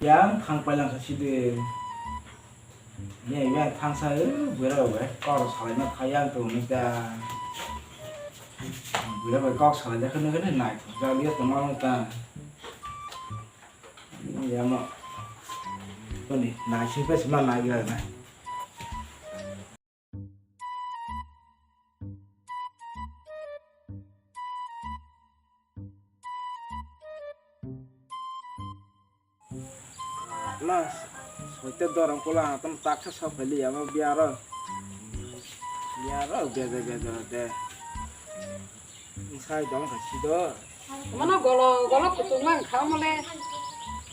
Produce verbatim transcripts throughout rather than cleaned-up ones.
Yang thang pailangsa sidi. Ye, ye, thangsa, eh, bwrwi rok bai kok salaima phai yang tongwi ta. Bwrwi rok bai kok salai jak nw nai thok jak liya tongma ta. Yama. Toni, nai sing pes ma nai ya na. Mas, soite dorong pula atam taksa sok peli ama biaro. Biaro beda beda de. Sai dong ka sido. Mano golo golo kutung mang khao mole.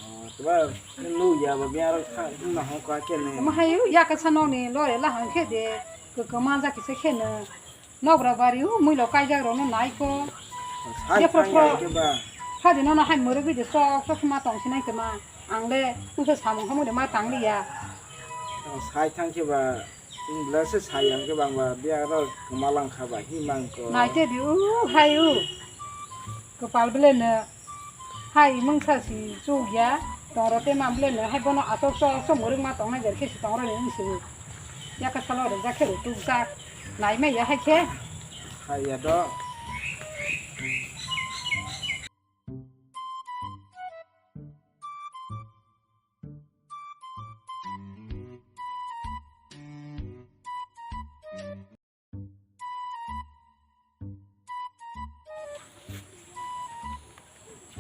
Oh, tuba lu ya ba biaro kha na ho ka ke ne. Mo hayu ya ka sano ni lore la hang khe de. Ko ko manja kisa khe ne. Nogra bari u mui lo kaijak rok no nai ko. Sai Jepro thang pro. Ya ke ba. Hadi no no hai muruk ri de sok sok ma tong sinai te ma. Ang le use samung hamu de ma tang li ya. Oh, sai thang ke ba. Inglese sayang ke bang ba biya ro kemalang kha ba himang ko. Naite di u hai u. Kopal bele ne hai mungsa si chuk ya. Tong ro te ma bele ne hai bono asok sok sok murik ma tong hai jar khe si tong ro ni si. Ya ka salo re ja khe ru tuk jak. Nai me ya hai khe. Hai ya do.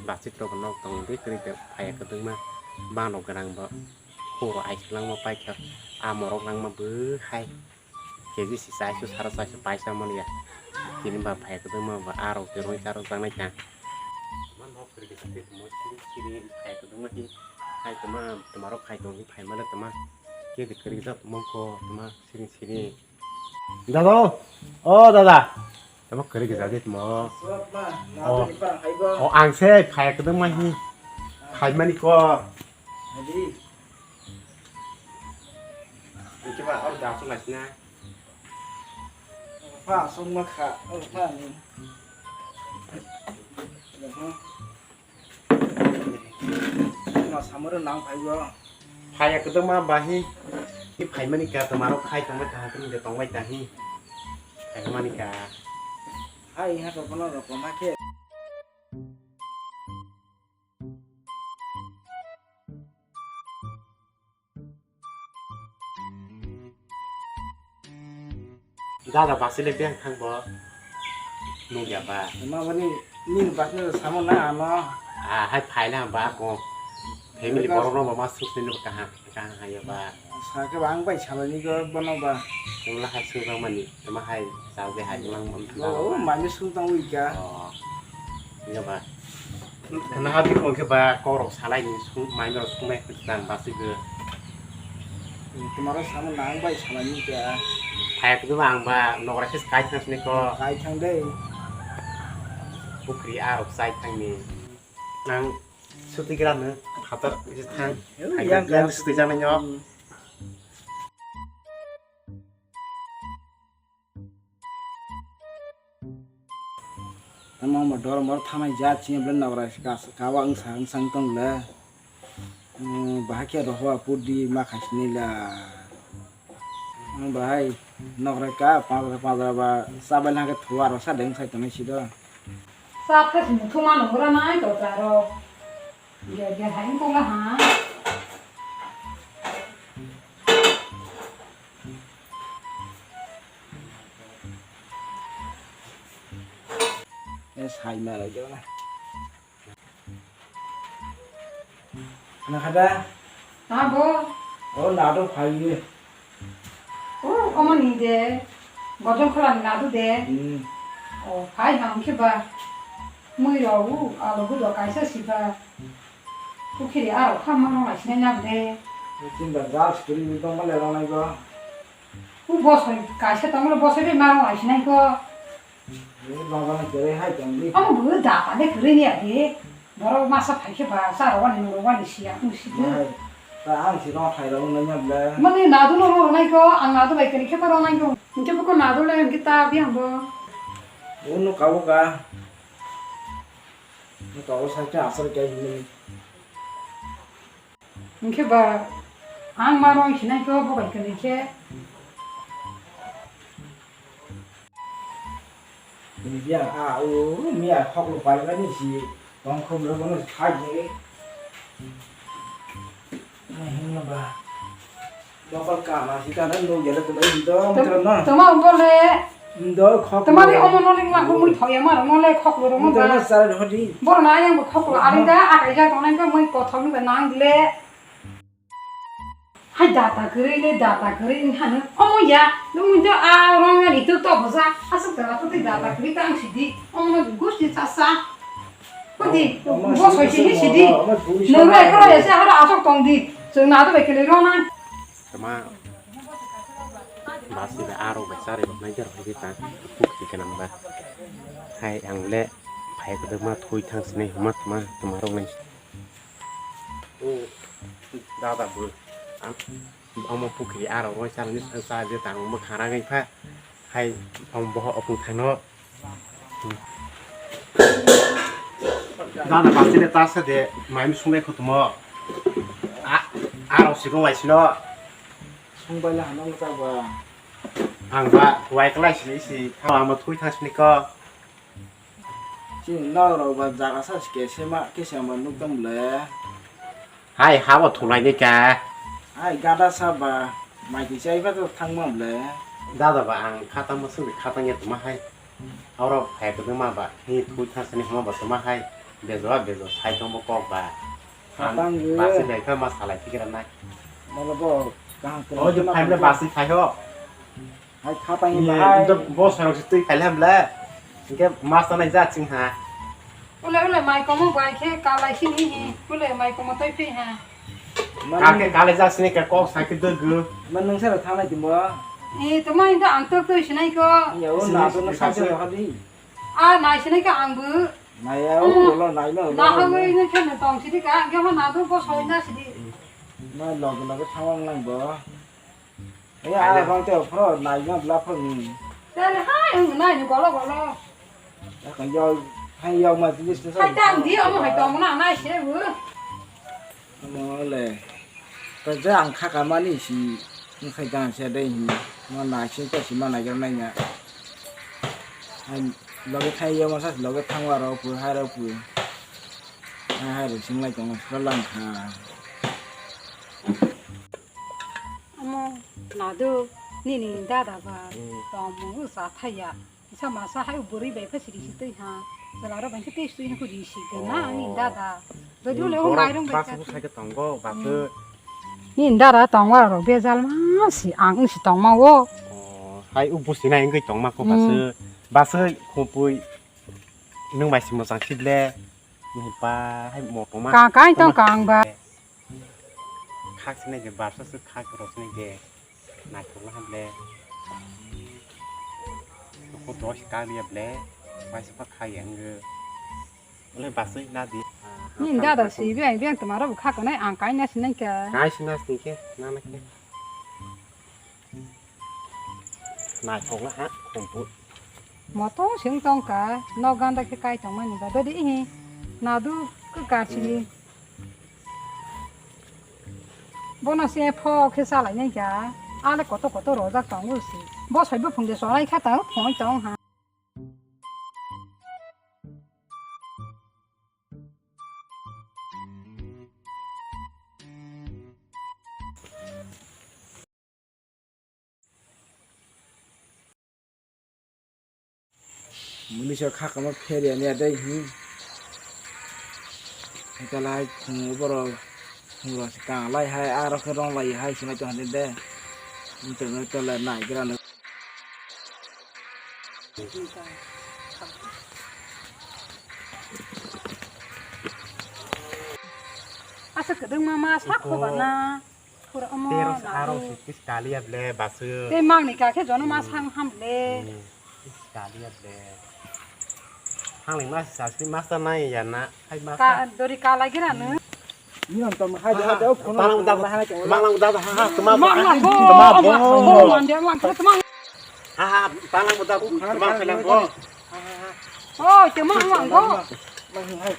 Basik rok nok tong de kri de phaya kwdwma bang rok gwnang bo khoro ai langma paikha amorok langma bwhai. Keji si chaisu sara chaisu paisa manya. Tini ba phai kwdwma ba aro keroi karo tangnai ta. Man hok kiri kisa twi tongmo siri siri phai kwdwma hi. Hai toma, tomarok khai tong hi phai male toma. Kiri kiri kisa tongmo ko toma siri siri. Dada, o dada. Toma kiri kisa twi tongmo. O, o ang se phai kwdwma hi. Phai mani ko. Adi. Ike ba, or da sung asina. Pha sung ma kha, or pha ni. Ma samaro nang phai go. Phai ya kedong ma bahi. Ki phai mani ka to maro khai tong bai ta, tong bai ta hi. Phai mani ka. Hai ha to kono ro ko ma khe. Dada basile beng thang bo nungya ba. Ma bani nini basile samo na ano. Ah, hai phai na ba ko. Family borok no ba ma suk ni kaham kaham hai ba. Sa ke bang bai salani go bono ba. Tengla hai suk bang mani. Tama hai chao ke hai lang mam thang. Oh, mani sung tang wi ka. Oh. Iya ba. Kana hati kong ke ba korok salai ni sung mai no sung mai tang ba sih ke. Tomorrow sama nang bai salai ni ka. Hai tu bang ba nokra ses kai thang ni ko. Kai thang dei. Pukri arok sai thang ni. Nang suti kira ne khatar isi thang. Yang suti jana nyok. Tamo mo dor mor thanai ja chini bwle nokra kawa wngsa wngsa wng tong le. Bahai khe rohor pudi ma khai sini la. Bahai nokra ka pangra pangra ba sabai lang khe thuwa ro sa deng sai tongnai si do. Sa khe sini thuma nokra nai to ta ro. Ge ge hai ko la ha. E sai ma lai jona. Na khada? Ha bo. O na do phai ye. O omo ni de. Gojong khola ni na do de. Hmm. O phai ham khe ba. Mui ro u alo bu do kaisa si ba. Pukhiri aro kha ma rong lai sinai na de. Tin da gal story ni tong ma le rong nai go. U bosoi kaisa tong le bosoi de ma rong lai sinai go. Ni bang bang kere hai tong di. Amo bu da pa de kere ni ade. Boro masa phai khe ba sa ro wani no ro wani si ya tu si de. Hai. Ta ang si rong thai rong nai nya ble. Mani na du no ro nai go ang na du bai kere khe pa rong nai go. Nte bu ko na du le ngi ta bi ang bo. Unu ka bu ka. Ni ka bu sa khe asar khe ni. Hwnkhe ba ang ma rong sinai khe bo bai kwnwi khe. Miya a o miya khok lo pai mani si tong khom lo bono sai ni. Nai hwnna ba. Mokol kana si kana no gele ko bai do mutro no. Toma bole. Ndo khok. Toma ni omo no ling ma ko mui thoya ma no le khok lo mo ba. Ndo sar hodi. Bor na yang bo khok lo ari da akai ja tonai ka mui kothok ni ba nang le. Hai data kwrwi le data kwrwi wngkha nw. Omo ya, nwng to a rong ani to to bosa. Aswk da to tei data kwrwi tang sidi. Omo no gusti chasa. Kodi, omo bo soi sidi sidi. Nwng bai khoro ya se horo aswk tong di. Chwng na to bai kwrwi rong nang. Tama basi bai aro bai sari bai nai jar bai ta. Kuk ti kanang ba. Hai ang le phai ko ma thui thang sinai huma tama tama rong nai. O dada bo ang omo pukhri aro roi chani sa je tang mo khara gai pha hai omo boho opung thano. Dada basile ta sa de mai mi sungai khutumo. A aro siro lai sino. Sungbai la hanang ta ba. Ang ba wai klai sini si. Ang ma thui thang sini ko. Chini nok rok ba jaga sa kesa ma kesa ma nuk tong le. Hai habo thulai de ka. Hai gada sa ba mai ti chai ba to thang ma le. Dada ba ang khatang ma suri khatang ya tuma hai. Oro hai ko ma ba hi thui thang sini homa ba tuma hai. Bejo bejo sai tong bo kok ba. Khatang ye. Basi bai kha ma salai tikra nai. Molo bo kaham. O je phai le basi khai ho. Hai khatang ye bahai. Bo sorok se twi khai le ham le. Inke mas tanai ja ching ha. Ule ule mai komo bai khe kalai sini hi. Ule mai komo twi phi ha. Kake kalai ja sini ke kok sai ke degu. Man nung sara thanai timo. E to mai da ang tok twi sinai ko. Ya o na to na sai se hadi. A nai sinai ka ang bu. Nai ya o lo nai no. Na ha ngai ne khe ne tong sidi ka ang khe ma na do bo soi na sidi. Nai log log thang lang bo. Ya a bang te phro nai no bla phro ni. Te le hai ang nai ni golo golo. Ya kan yo hai yo ma jinis te. Hai tang di omo hai tong na nai se bu. Omo le. To je ang kha kamani si wngkhai dan se dei hin. Ma nai se to si ma nai gra nai na. Hai loge thai yo ma sa loge thang wa ro pu hai ro pu. Hai hai ro sing lai tong la lang kha. Omo nadu nini dada ba tong mu sa thai ya. Kisa masa hai bwrwi bai pha siri si twi ha. Chwla rok bai khe tei si twi ha kho ri si gana ani dada. Jodi le o mairung bai bas kha. Sai khe tongo bas. Ni dada tongma rok bejal ma si ang si tongma o. Hai u busi nai wngwi tongma kho bas. Bas khopui nwng bai si mochang si ble. Ni pa hai mo tongma. Ka kai tong kang ba. Khak sinai je barsa se khak rok sinai je naithok na hamle. Ko dos kaliya ble. Bai se pa khaya nge. Ole basai na di. Ni dada si bi ai bi ang tuma rok khak nai ang kai na sinai ka. Kai sina sinke na na ke. Naithok na ha khumpu. Moto sing tong ka no ganda khe kai tong mani ba dodi hi. Nadu ke ka chini. Bono se pho khe salai nai kha. Ale koto koto rojak tongo se. Bo soi bo phung de solai kha ta phoi tong ha. Muni se kha kama pher ya ni adai hi. Hai kala hai khungo borok khungo se kang lai hai aro khe rong lai hai se nai tong de. Internet kala nai gra no. Asa kedeng mama sa khoba na. Pura omo Teros aro nadu. Si kis kalia ble basu. Te mang ni kakhe jono ma sang ham le. Hmm, kis kalia ble. Hang ling mas sa si mas ta nai ya na. Hai mas. Ka dori ka lagi ra nu. Ni on tom hai de ha de khun. Palang da. Mang lang da ha ha tuma. Mang lang bo. Tuma bo. Mang lang bo. Mang lang bo. Ha ha palang da. Tuma palang bo. Oh, tuma mang lang bo. Mang hai.